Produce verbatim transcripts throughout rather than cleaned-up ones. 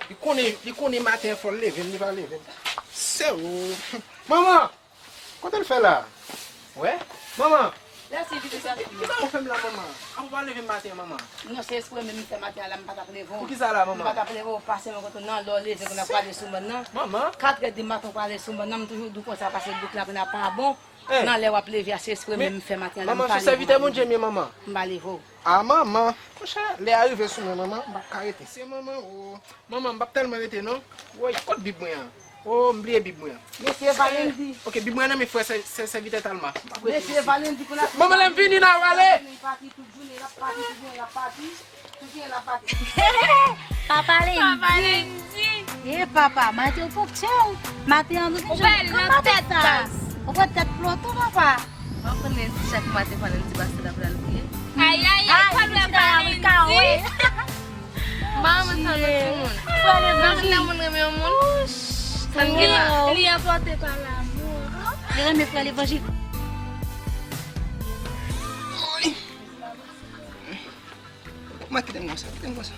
Li konnen, li konnen maten an fò l leve m, li pa leve m. Se ou. Manman! Kote l fè la? Wè? Manman! Lè se vide sa. Ki sa ou fè m la, manman? A, ou pa leve m maten an, manman? Non, se espre menm m fè maten an la, m pa t ap leve w. Poukisa la, manman? M pa t ap leve w, pase mwen kote w nan, lè w leve, kounye a w prale sou mòn nan. Manman! Katrè di maten w prale sou mòn nan, m toujou di w konsa, pase bouk la kounye a pa bon. Nan lè w ap leve a, se espre menm m fè maten an la, m pa leve w. Manman, sou sèvitè Bondye m ye, manman. M pa leve w. A, manman! Monchè, lè a rive sou mwen, manman, m p ap ka rete. Se manman, o. Manman, m p ap tèlman rete non. Woy, kot bib mwen an? O, m bliye bib mwen an. Mesye Valendy. Ok, bib mwen an nan men frè sè, sè, sèvitè Talma. M p ap rete isit. Mesye Valendy, pou n ap... Manman, lè m vini, n a prale. Li pati tout jounen, l ap pati tout jounen, l ap pati. Tout jounen, l ap pati. Papa Lendi. Papa Lendi. E papa, maten w ponktyèl. Maten an nou te jwenn gran maten sa. Ou pran tèt ploton, papa. Ou pa konnen si chak maten Valenti pase l ap pral priye. Ayayay, pwòblèm Valenti. Manman sa nan timoun. Frè Levanjil. Nan moun renmen yon moun. Sa n gen la. Li anpòte pa lanmou. Li renmen frè Levanjil. Mwen kite m konsa, kite m konsa.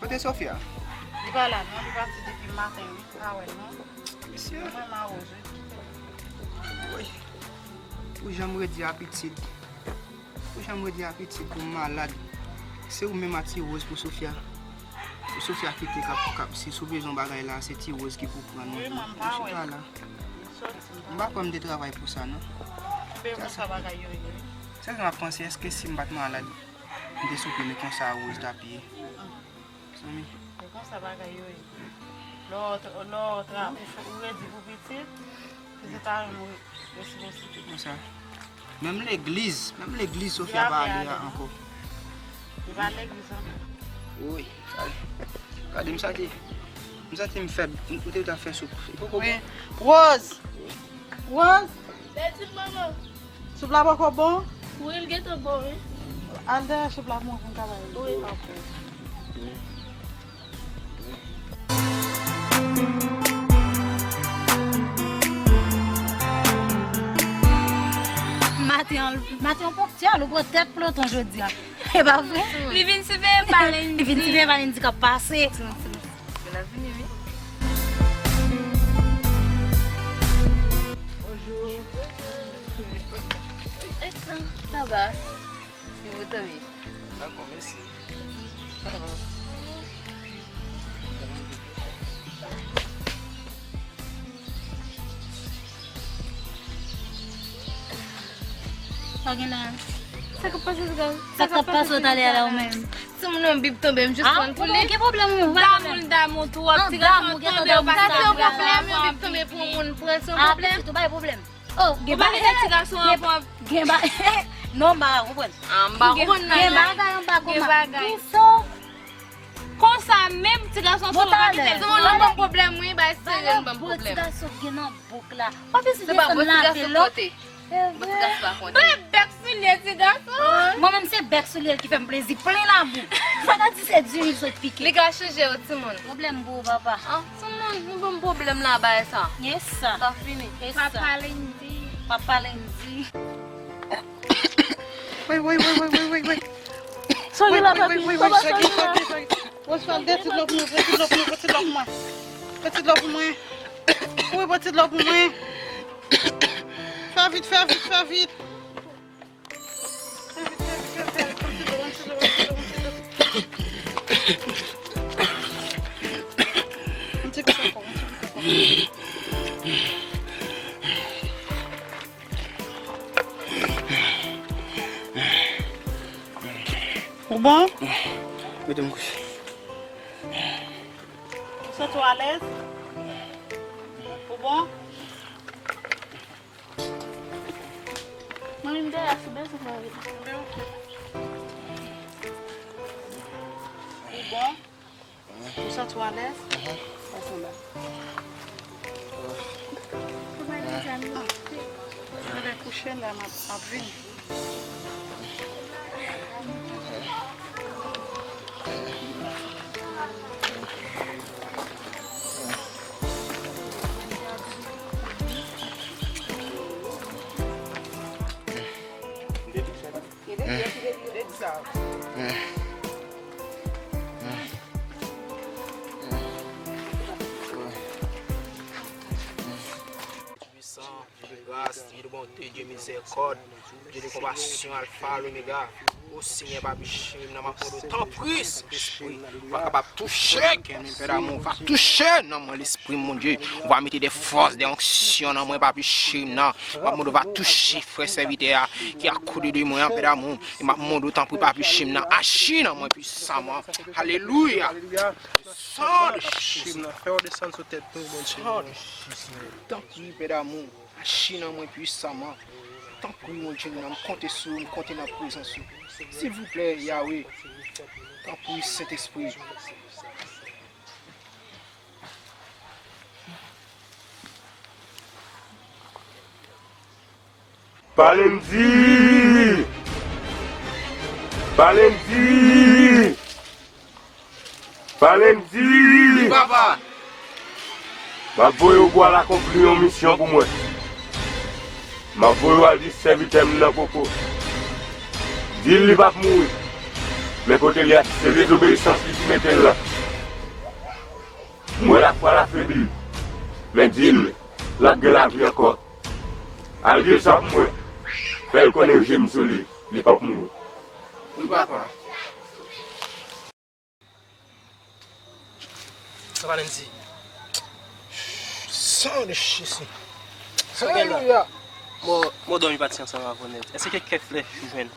Kote Sofia? Li pa la non, li pati depi maten wi, m pa wè l non. Mesye. Mwen mawoz wi. Woy. Ou jan m redi a pitit. Ou jan m redi a pitit pou m malad. Se ou menm a Ti Woz pou Sofia. Pou Sofia kite k ap, k ap, si sou bezwen bagay la, se Ti Woz ki pou pran nou. Wi, mwen m pa wè l. Li soti, m pa wè l. M pa kwè m te travay pou sa non. Ebyen konsa bagay yo ye wi. Sèl sa m ap panse, èske si m pa t malad, m te souke men konsa Woz t ap ye? Zanmi. E konsa bagay yo ye. Lè w, lè w tra-, ou, ou redi pou pitit, pitit pa menm re-, responsiblite. Konsa. Menm legliz, menm legliz Sofia pa ale a ankò. Li pa legliz ankò. Woy, gade, gade, m santi, m santi m fèb. Ou te ta fè soup. Li poko bon. Wi. Rose! Rose! Bèl ti manman. Soup la poko bon? Wi, l gentan bon, wi. Al dèyè soup la pou mwen, pou m ka bay li. Wi, papa. Maten an, maten an ponktyèl, ou pran tèt ploton jodi a. E pa vre? Li vin siveye Valendi. Li vin siveye Valendi k ap pase. Men l ap vini, wi. Bonjou. Eh, sa va? Yo, tanmi. Dakò, mèsi. Sa gen la? Sa k ap pase, Tiga? Sa k ap pase, w t ale a la ou menm? Timoun nan bib tonbe, m jis pran pou li. Gen pwoblèm, ou pa gen pwoblèm. Damou, damou twòp. Tiga, sa tonbe, ou pa gen pwoblèm, yon bib tonbe pou yon moun pran, se yon pwoblèm. Ou pa gen pwoblèm. Oh, gen bagay, ti gason an pran. Gen ba-, non, m pa ka konprann. Ah, m pa konprann nan. Gen bagay anba kòman. Gen bagay. Konsa menm ti gason sou pa kite l. Non, non, ban pwoblèm wi, bay serye, ban pwoblèm. Ti gason gen nan bouk la. Pa bezwen desann lape lò. Bon, ti gason pa konnen. Bay bèk soulye ti gason. Mwen menm se bèk soulye l ki fè m plezi plen labou. Sa ta di se diri l sot pike. Li ka chanje yo timoun. Pwoblèm pou ou papa. Timoun, nou ban m pwoblèm la bay sa. Yes sa. Sa fini. Yes sa. Papa Lendi. Papa Lendi. Woy, woy, woy. Sa gen la, papi? Papa, sa gen la? Oswald, de ti dlo pou mwen, de ti dlo pou mwen, de ti dlo pou mwen. De ti dlo pou mwen. Wi, de ti dlo pou mwen. Fè vit, fè vit, fè vit. Fè vit, fè vit, fè vit, fè vit. Yon ti dlo, yon ti dlo, yon ti dlo, yon ti dlo. Yon ti dlo ankò, yon ti dlo ankò. Ou bon? Mete m kouche. Ou santi w alèz? Ou bon? Mwen menm dèyè sou bezwen mwen rete. Enben, oke. Ou bon? Ou santi w alèz? Pase anba. Mwen kouche la, m ap, m ap vini. Pwisan, Dye de gras, Dye de bonte, Dye mizèrikòd, Dye de konpasyon, Alfa, Lomega. O Senyè, Papi Cheri m nan, m ap mande w, tanpri, Sentespri, w a kapab touche kè m, Pè damou, w a touche nanm mwen, lespri m, Bondye. W a mete de fòs, de onksyon nan mwen, Papi Cheri m nan. M ap mande w, w a touche frè sèvitè a ki akote de mwen an, Pè damou. E m ap mande w, tanpri, Papi Cheri m nan, aji nan mwen pwisaman. Alelouya. San de Jezi. Fè w desann sou tèt nou, Bondye. San de Jezi. Tanpri, Pè damou, aji nan mwen pwisaman. Tanpri, Bondye m nan, m konte sou ou, m konte nan prezans ou. Silvouplè, Yawe. Tanpri, Sentespri. Pale m di! Pale m di! Pale m di! Wi, papa! M ap voye w pou al akonpli yon misyon pou mwen. M ap voye w al di sèvitè m nan poko. Di l li p ap mouri. Men kote l ye a, se dezobeyisans li ki mete l la. M wè l ap pral afebli. Men di l, l ap gen lavi ankò. Al di l sa pou mwen. Fè l konnen je m sou li. Li p ap mouri. Wi, papa. Sa pa lendi. San de Jezi. Alelouya. Mwen, mwen dòmi pati ansanm avè w nèt. Èske kèk flè ou jwenn?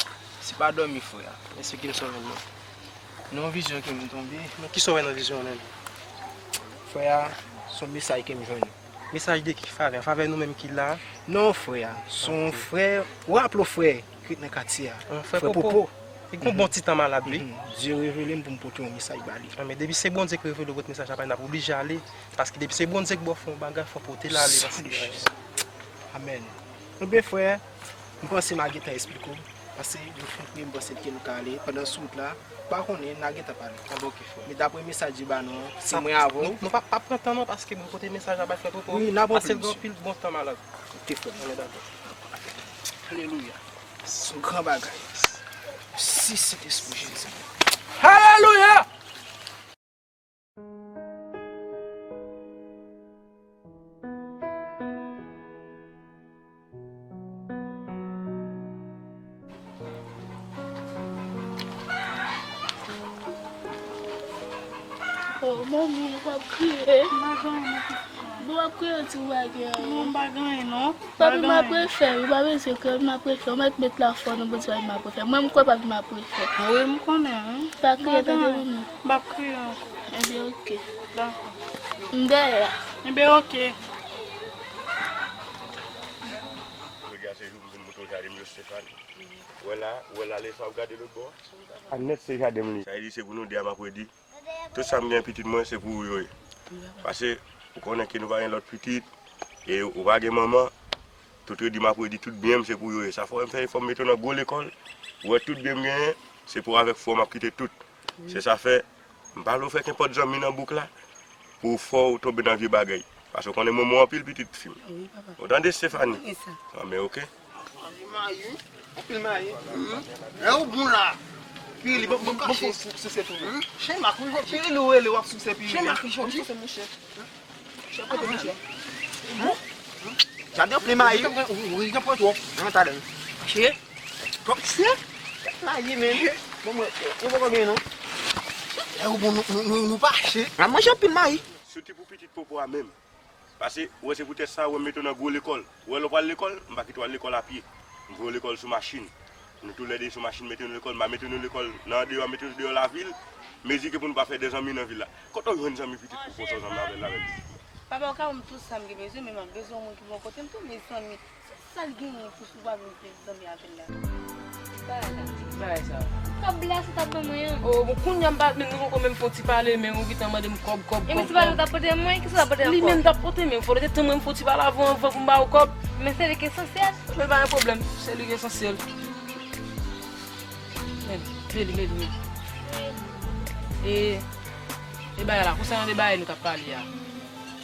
Se pa dòmi, frè. Èske gen sa w jwenn, non? Nan yon vizyon ke m tonbe. Men kisa w wè nan vizyon an menm? Frè a, se yon mesaj ke m jwenn. Mesaj de ki favè? Favè nou menm ki la? Non, frè a. Se yon frè, w raple w frè ki ret nan katye a. Yon frè Popo. Popo. Li gen yon bon ti tan malad, wi. Mhm. Dye revele m pou m pote yon mesaj ba li. Ah, men depi se Bondye ki revele w pote mesaj la ba li, n ap oblije ale. Paske depi se Bondye ki ba w fè yon bagay, fò w pote l ale. San de Jezi. Amèn. Ebyen, frè, m panse m a gentan esplike w. Paske nou fin priye, m panse ke nou ka ale. Pandan sou wout la, m pa konnen, n a gentan pale. Ah, bon, ok, frè. Men daprè mesaj li ba nou an, se mwen avè w. Nou, nou pa, pa pran tan non, paske mwen pote mesaj la bay frè Popo. Wi, n a pran. Paske l gen anpil bon tan malad. Ok, frè. Ann dakò. Alelouya. Se yon gran bagay. Si Sentespri Jezi. Alelouya! Oh, manmi, w ap kriye. M pa gen anyen, non, pitit mwen. Bon, w ap kriye, ti bagay. Non, m pa gen anyen, non. Papi, m ap refè, wi, pa bezwen kriye, m ap refè. Ou mèt met lafwa nan Bondye, papi, m ap refè. Mwen, m kwè, papi, m ap refè. Ah wi, m konnen, wi. Pa kriye, tande, wi, non. M p ap kriye ankò. Ebyen, oke. Dakò. M dèyè a. Ebyen, oke. Jodi a se jou m vin montre w jaden m yo, Stéphane. Ou wè la, ou wè la, lè sa w ap gade lòt bò a? A nèt se jaden m li. Sa vle di se pou nou de a m ap redi. Tout sa m gen pitit mwen, se pou ou yo ye. Paske ou konnen ke nou pa gen lòt pitit, e ou pa gen manman, tout redi m ap redi, tout byen m se pou yo ye. Sa fè m fè efò m mete w nan gwo lekòl, ou wè tout byen m genyen, se pou avèk fò m ap kite tout. Se sa fè, m pa vle w fè kenpòt zanmi nan bouk la, pou fè w tonbe nan vye bagay. Paske w konnen manman w anpil pitit fi m. Wi, papa. Ou tande, Stéphanie? Wi, sa. Anben, oke. Anpil mayi, wi. Anpil mayi. Lè ou bon la. Pirili, bon, bon, bon, fò souse tou. Chen mak, wi, jodi. Pirili, ou rele, w ap souse Pirili. Chen mak, wi, jodi. Souse, monchè. Chen kote, monchè. Bon. Jaden anpil mayi. Wi, wi, jan pran twòp. Nan talè. Che. Twòp se. Mayi, men. Bon, mwen, yo poko gen, non. Lè ou bon, nou, nou, nou, nou pa che. N ap manje anpil mayi. Soti pou pitit popo a menm. Pase, ou wè, se poutèt sa, ou wè m mete w nan gwo lekòl. Ou wè, lè w pral lekòl, m pa kite w al lekòl a pye. M voye w lekòl sou machin. Nou toulède sou machin, mete nou lekòl, m pa mete nou lekòl nan andeyò, mete nou deyò lavil. Mezi ke pou nou pa fè de zanmi nan vil la. Kote w jwenn zanmi pitit pou konsa w zanmi avè l la menm? Papa, ou ka ban m tout sa m gen bezwen, men m ap bezwen yon moun ki bò kote m tou, mezanmi. Sa l genyen pou sou pa vin fè zanmi avè l la? Bagay sa. Bagay sa. Kòb la, sa t ap ban mwen an. Oh, bon, kounye a m pa, men nou poko menm fè yon ti pale, men ou gentan mande m kòb, kòb, kòb. E men ti pale ou t ap pote mwen, kisa w t ap pote ankò? Li menm t ap pote, men fò w te tann mwen m fè yon ti pale avè w, anvan pou m ba w kòb. Men se li ki esansyèl. Men pa gen pwoblèm, se li ki esansyèl. Men, men li, men li, men li. E, e bagay la, konsènan de bagay nou t ap pale a.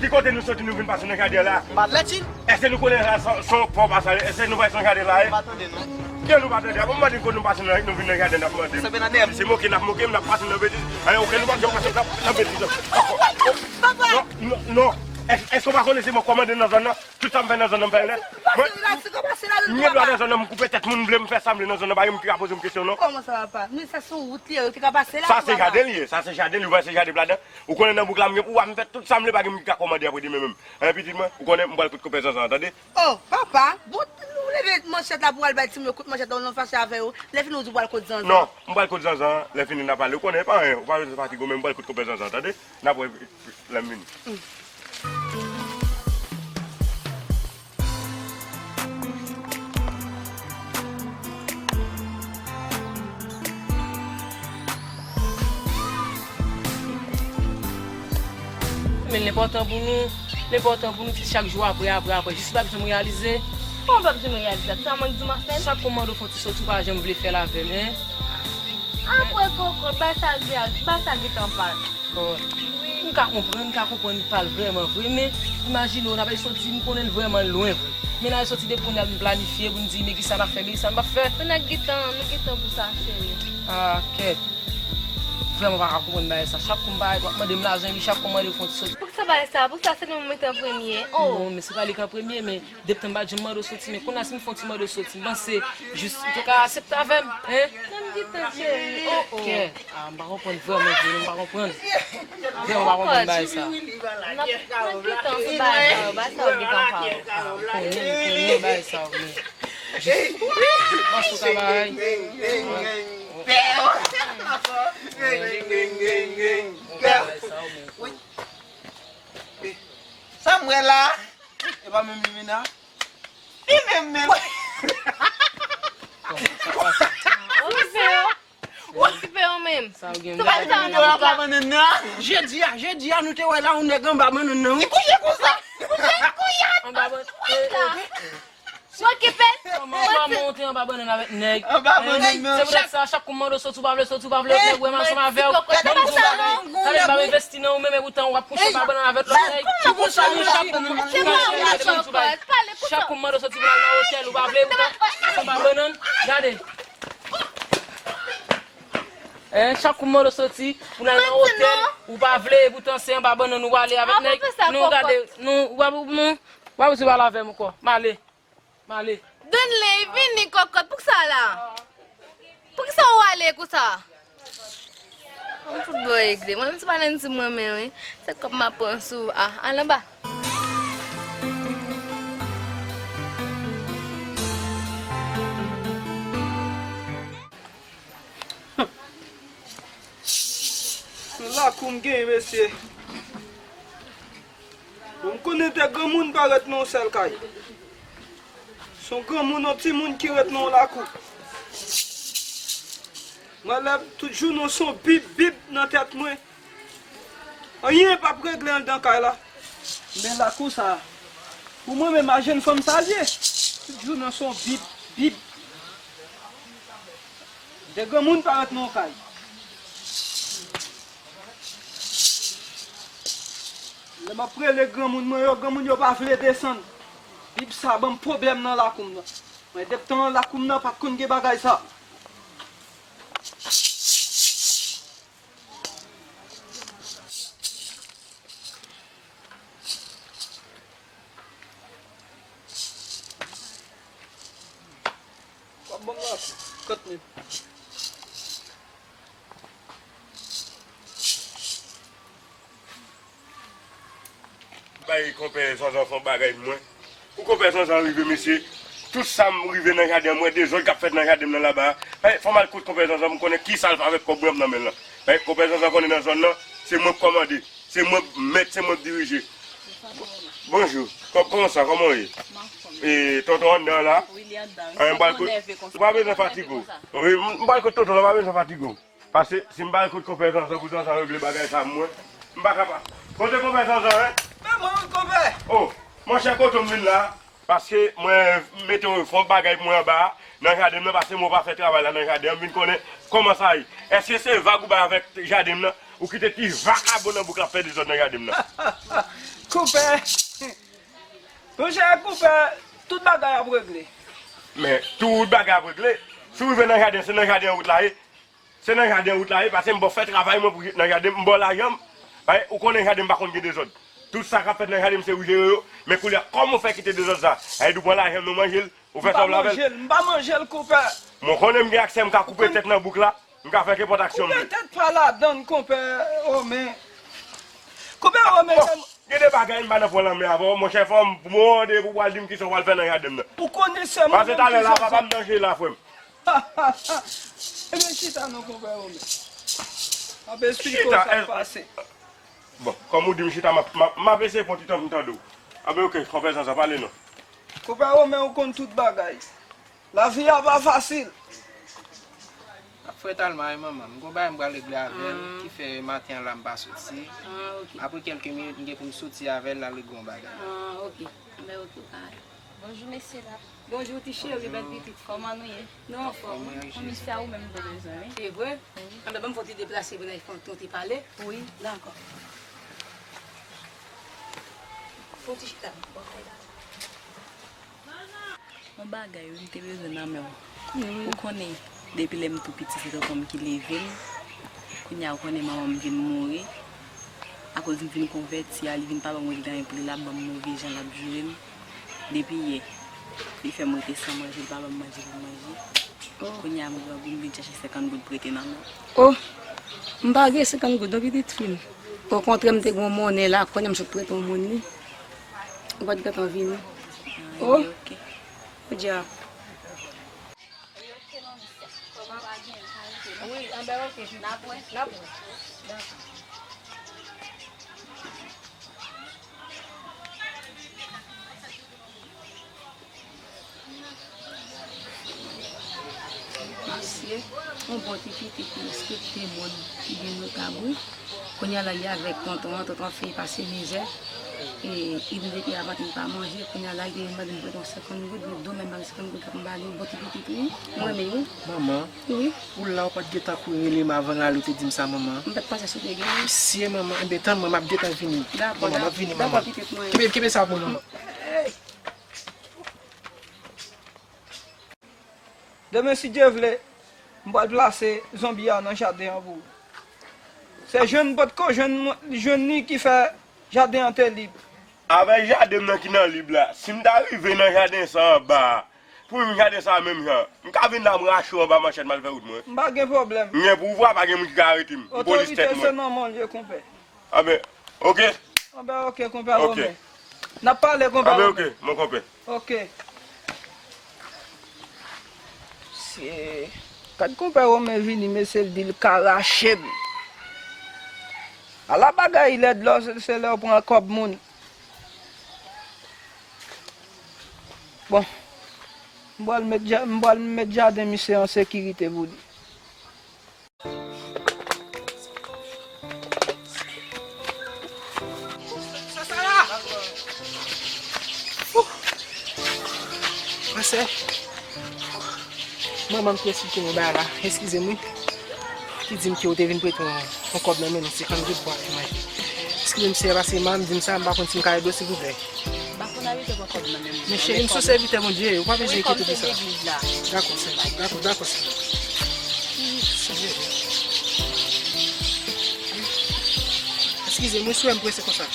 Ki kote nou soti, nou vin pase nan jaden la? M pa tande. Èske nou konnen sa se, se yon pò pa sa? Èske nou pa se yon jaden la ye? M pa tande, non. Kè nou pa tande? Apre m mande kote nou pase nan, nou vin nan jaden n ap mande. Se Benader. Se moke n ap moke m, n ap pase nan betiz. Anyen, oke, nou pa janm pase nan, nan betiz. Papa! Non, non, non. Èske, èske w pa konnen se mwen k kòmande nan zòn nan? Tout sa m fè nan zòn nan m fè l nèt. Mwen, m gen dwa nan zòn nan, m koupe tèt moun, m vle m fè sa m vle nan zòn nan, pa gen moun ki ka poze m kesyon, non. Kòman sa, papa? Men sa se yon wout li ye, yo te ka pase la. Sa se jaden li ye, sa se jaden li, ou wè se jaden bladan. Ou konnen nan bouk la m gen pouvwa, m fè tout sa m vle, pa gen moun ki ka kòmande apre demen menm. Anyen pitit mwen, ou konnen m pral kot konpè Zanzan an, tande? Oh, papa, bon, ou leve manchèt la pou w al bay timoun yo kout manchèt la, ou nan fache avè yo, lè fini ou di w pral kot Zanzan. Non, m pral kot Zanzan an, lè fini n a pale, ou konnen, e pa anyen, ou pa bezwen fatige w, men m pral kot konpè Zanzan an, tande? N a wè lè m vini. Men l enpòtan pou nou, l enpòtan pou nou, ti chak jou apre, apre, apre, jis ou pa bezwen m reyalize. Kòman w pa bezwen m reyalize? Sa mwen k di w m ap fè l? Chak kou m mande w fè yon ti soti, ou pa janm vle fè l avè m, en? Apre kòkòt, bay sa, bay sa gentan pal. Kòkòt. M ka konprann, m ka konprann li pal vrèman vre, men imajine w, n ap soti, m konnen l vrèman lwen vre. Men n ap soti depi kounye a, n planifye pou n di, men kisa n ap fè, men kisa n p ap fè. Men n ap gentan, nou gentan pou sa, cheri. Ah, kèt. Vrèman pa ka konprann bagay sa. Chak kou m parèt, w ap mande m lajan, epi chak kou m mande w fè yon ti soti. Poukisa bagay sa? Poukisa se li mwen mete an premye? Oh! Non, men se pa li k an premye, men depi tan m pa t janm mande w soti, men kounye a si m fè yon ti mande w soti, m panse jis ou te ka aksepte avè m, en? Nan m gentan, cheri. Oh, oh. Kè. Ah, m pa konprann vrèman, vrèman, m pa konprann. Vrèman, m pa konprann bagay sa. N ap, n ap gentan sou bagay sa yo, bagay sa yo gentan pa yo. Ah, m konnen, m konnen bagay sa yo, men jis, m panse w ka bay. Sa m wè la, e pa menm limena. Li menm menm. Okipe yo. Okipe yo menm. Sa w gen. Tou pa sa nan bouk la. Jodi a, jodi a, nou te wè la yon nèg anba bannann nan, wi. Li kouche konsa. Li kouche, li kouche. Anba bannann. Okipe. Kòman, kòman w te anba bannann avèk nèg? Anba bannann nan. Se poutèt sa, chak kou m mande w soti, ou pa vle soti, ou pa vle lòt nèg wè m ansanm avè w. Ban m di w yon bagay. Talè m pa m envesti nan ou menm, epoutan w ap kouche anba bannann avèk lòt nèg. Chak kou m mande w soti pou n al nan otèl, ou pa vle, epoutan se anba bannann. Gade. Hein, chak kou m mande w soti pou n al nan otèl, ou pa vle, epoutan se anba bannann ou ale avèk nèg. Non, gade, non, ou pa, non, ou pa bezwen pale avè m ankò. M ale. M ale. Donley, vini kòkòt, poukisa w la? Poukisa w ale konsa? An fout bò regle. Mwen menm se pa nan di mwen menm, wi. Se kòb m ap pran sou, ah, al anba. Se lakou m genyen, mesye. Bon, m konnen de granmoun pa ret nan yon sèl kay. Se yon granmoun, yon timoun ki ret nan yon lakou. Mwen lè tout jounen se yon bip, bip nan tèt mwen. Anyen p ap regle anndan kay la. Men lakou sa, pou mwen menm a jèn fanm sa l ye. Tout jounen se yon bip, bip. De granmoun pa ret nan yon kay. Lè m ap rele granmoun mwen yo, granmoun yo pa vle desann. Bip sa ban m pwoblèm nan lakou m nan. Mwen depi tan an lakou m nan pa t konn gen bagay sa. W ap ban m lakou, kant menm. Ay, konpè Zanzan fè yon bagay pou mwen. Pou konpè Zanzan rive, mesye, tout sa m rive nan jaden an, m wè dezòd k ap fèt nan jaden m nan laba a. Ay, fò m al kot konpè Zanzan, m konnen ki sa l fè avèk kòb mwen nan men l lan. Ay, konpè Zanzan konnen nan zòn nan, se mwen k kòmande, se mwen k mèt, se mwen k dirije. Bonjou. Kò-, kòman sa? Kòman w ye? M anfòm. E, tonton anndan la? Wi, li anndan. An, m pral kot, ou pa bezwen fatige w. Wi, m, m pral kot tonton la, ou pa bezwen fatige w. Paske si m pa al kot konpè Zanzan pou Zanzan regle bagay sa mwen, m pa kapab. Kote konpè Zanzan, en? Men mwen, wi, konpè. Oh, monchè, kote m vin la? Paske mwen mete w fè yon bagay pou mwen anba a, nan jaden m nan, paske mwen pa fè travay la nan jaden an, m vin konnen kòman sa ye. Èske se vag ou bay avèk jaden m nan? Ou kite ti vakabon nan bouk la ap fè dezòd nan jaden m nan. Konpè, monchè, konpè, tout bagay ap regle. Men tout bagay ap regle. Si w rive nan jaden, se nan jaden an wout la ye. Se nan jaden wout la ye, paske m ba w fè travay mwen pou nan jaden, m ba w lajan m. Ay, ou konnen jaden m pa konn gen dezòd. Tout sa k ap fèt nan jaden m, se ou jere yo. Men koulye a, kòman w fè kite dezòd sa? Ay, ou pran lajan m, nou manje l, ou fè sa w vle avè l. M pa manje l, m pa manje l, konpè. Mwen konnen m gen aksè, m ka koupe tèt nan bouk la, m ka fè kenpòt aksyon m vle. Koupe tèt pa ladann, konpè Romen. Koupe Romen, se Gen de bagay m pa nan pran lanmè avè w, monchè, fò m, pou mwen, de pou w al di m kisa w pral fè nan jaden m nan. Ou konnen se mwen menm ki fè sa. Paske talè la, papa m danje la, frè m. Ebyen, chita non, konpè Romen. M ap esplike w sa k pase. Bon, kòm ou di m chita, m ap, m ap, m ap eseye pran ti tan pou m tande w. Anben, oke, konpè Zanzan, pale non. Konpè Romen, ou konn tout bagay. Lavi a pa fasil. Ap frèt al mare manman m. M gon bagay m pral regle avè l, ki fè maten an la m pa soti. Ah, ok. Apre kèlke minit, m gen pou m soti avè l, n al regle yon bagay. Ah, ok. Anben, ok, ou ka ale. Bonjou, mesye la. Bonjou, ti cheri, bèl pitit. Kòman nou ye? Nou anfòm. Anfòm, wi, Jezi. Komisè, ou menm, m te bezwen, wi. Se vre? Wi. Anben, ban m fè yon ti deplase pou n al fè yon ti pale. Wi. Dakò. Fè yon ti chita. Yon bagay, wi, m te bezwen nan men w. Wi. Ou konnen, depi lè m tou piti, se tonton m ki leve m. Kounye a, ou konnen manman m vin mouri. Akoz m vin konvèti a, li vin pa ban m regle anyen pou li, l ap ban m move jan, l ap joure m. Depi yè, li fè m rete san manje, li pa ban m manje pou m manje. Oh. Kounye a, m grangou, m vin chèche senkant goud prete nan men w. Oh, m pa gen senkant goud non, pitit fi m. Okontrè, m te gen yon monnen la, kounye a m sot prete yon moun li. Ou pa t gentan vini. Ah, oh, ok. Podyab. Wi, anben, ok. N ap wè. N ap wè. Dakò. Misye, yon bon ti pitit ki respekte moun, ki gen notab, wi. Kounye a la, li avèk tonton an, tonton an fin pase mizè. E, li di depi avanti li pa manje, kounye a la, li te mande m prete yon senkant goud, men demen m pa gen senkant goud, fòk m ba li yon bon ti pitit, wi. Mwen menm, wi. Manman, wi. Ou la, ou pa t gentan kouri rele m avan l ale, ou te di m sa, manman. M pa t panse si w te gen, wi. Mesye, manman, enben, tann mwen, m ap gentan vini. Dakò, manman, m ap vini, dakò, manman. Pitit mwen. Kenbe, kenbe sa pou mwen, manman. Demen, si Dye vle, m pral plase zonbi a nan jaden an pou ou. Se jwenn potko jwenn, jwenn li ki fè jaden an te lib. Avèk jaden m nan ki nan lib la, si m ta rive nan jaden sa anba a, pou m jaden sa menm jan, m ka vin la m rache w anba manchèt m al fè wout mwen. M pa gen pwoblèm. M gen pouvwa, pa gen moun ki ka arete m. M polis tèt mwen. Otorite se nan men w l ye, konpè. Anben, oke. Anben, oke, konpè Romen. N ap pale, konpè Romen. Anben, oke, mon konpè. Oke. Se, gad konpè Romen vini, mesye, l di l ka rache m. Ala bagay lèd, lè w, se, se lè w pran kòb moun. Bon, m pral met ja-, m pral met jaden misye an sekirite pou li. Sa, sa la! Wouh! Mwen sè. Manman m ki eksplike mwen bagay la. Eskize m, wi. Ki di m ke w te vin prete yon, yon kòb nan men nou, senkant goud pou achte manje. Eskize m, sè, paske manman m di m sa, m pa konn si m ka ede w, silvouplè. M pa konn abitye pran kòb nan men moun. Men cheri, m se yon sèvitè Bondye, ou pa bezwen enkyete pou sa. Dakò, sè. Dakò, dakò, sè. Eskize m, wi, si w wè m prese konsa.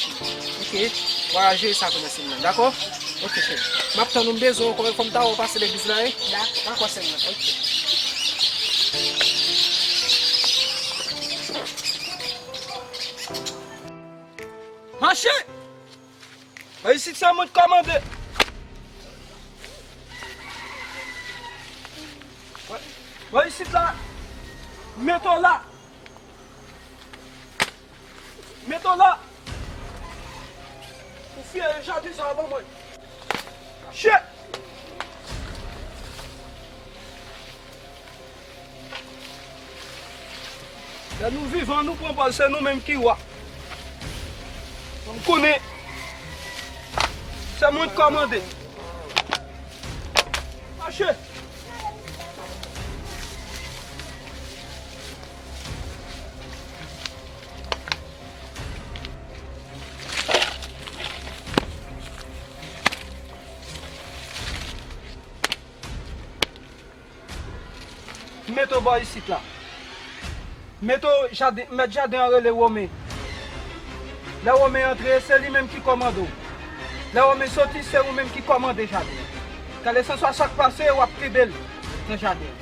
Oke. W a jere sa pou mwen, sè m nan, dakò? Oke, cheri. M ap tann ou, m bezwen w, kòm fò m ta wè w pase legliz la, wi. Dakò, sè m nan. Oke. Mache! E isit se mwen k kòmande. Wè, wè isit la. Mete w la. Mete w la. Ou fye jaden sa a ban mwen. Shit! Lè nou vivan, nou pran pòz, se nou menm ki wa. Fò n konnen, se mwen k kòmande. Mache! Mete w bò isit la. Mete w jaden, mèt jaden an rele Women. Lè Women antre, se li menm ki kòmande w. Lè Women soti, se ou menm ki kòmande jaden an. Kèlkanswa sa k pase, w ap kenbe l nan jaden an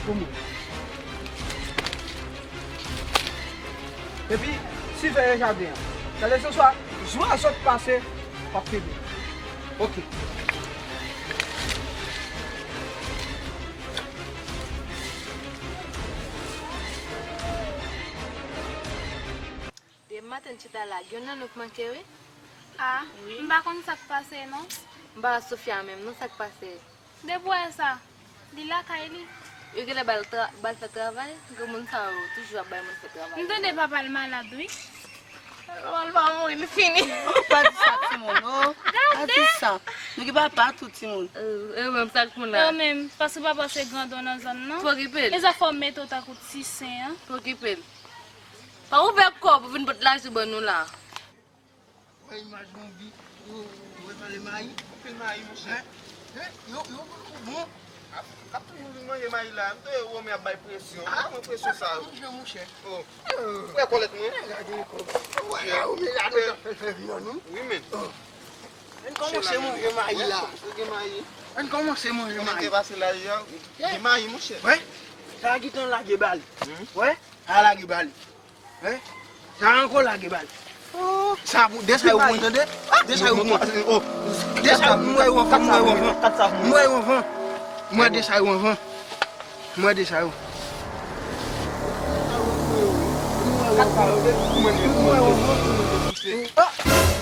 pou mwen. Epi, siveye jaden an. Kèlkanswa zwazo k pase, w ap kenbe. Oke. Depi maten n chita la, gen youn nan nou k manke, wi. A, m pa konn sa k pase, non. M pa wè Sofia menm, non, sa k pase? Depi w wè sa, li lakay li. Yo genlè ba l tra-, ba l fè travay, granmoun sa yo toujou ap bay moun fè travay. M tande papa l malad, wi. Papa l pa mouri, li fini. Oh, pa di sa, timoun, oh. Pa di sa. Nou gen papa tou, timoun. E, e, menm sa k moun la. Yo menm, paske papa se grandon nan zòn nan. Pou okipe l. E sa fò m mete w tankou ti sen an. Pou okipe l. Pa ouvè kò w pou vin pot lajan ban nou la. Wè imaj Bonbi, yo, yo, yo rale mayi. Anpil mayi, monchè. Hein? Hein? Yo, yo poko bon. Ap, ap toujou vin manje mayi la. M tande Women ap bay presyon. Ah, mwen presyon sa yo. Monchè, monchè. Oh. Wè kòlèt mwen. Gade kò. Wè, Women la, nou fè, fè vyann, non? Wi, men. Oh. Ann kòmanse manje mayi la. Ou gen mayi? Ann kòmanse manje mayi. Ou te pase la, gen mayi, monchè. Wè? Sa a gentan lage bal. Hmm? Wè? Sa a lage bal. Hein? Sa ankò lage bal. Oh, sa pou, de sa yo pou mwen tande. De sa yo pou mwen. Oh, de sa yo pou mwen, yo anvan, mwen yo anvan. Mwen yo anvan. Mwen de sa yo anvan. Mwen de sa yo. Mwen yo anvan. Ah!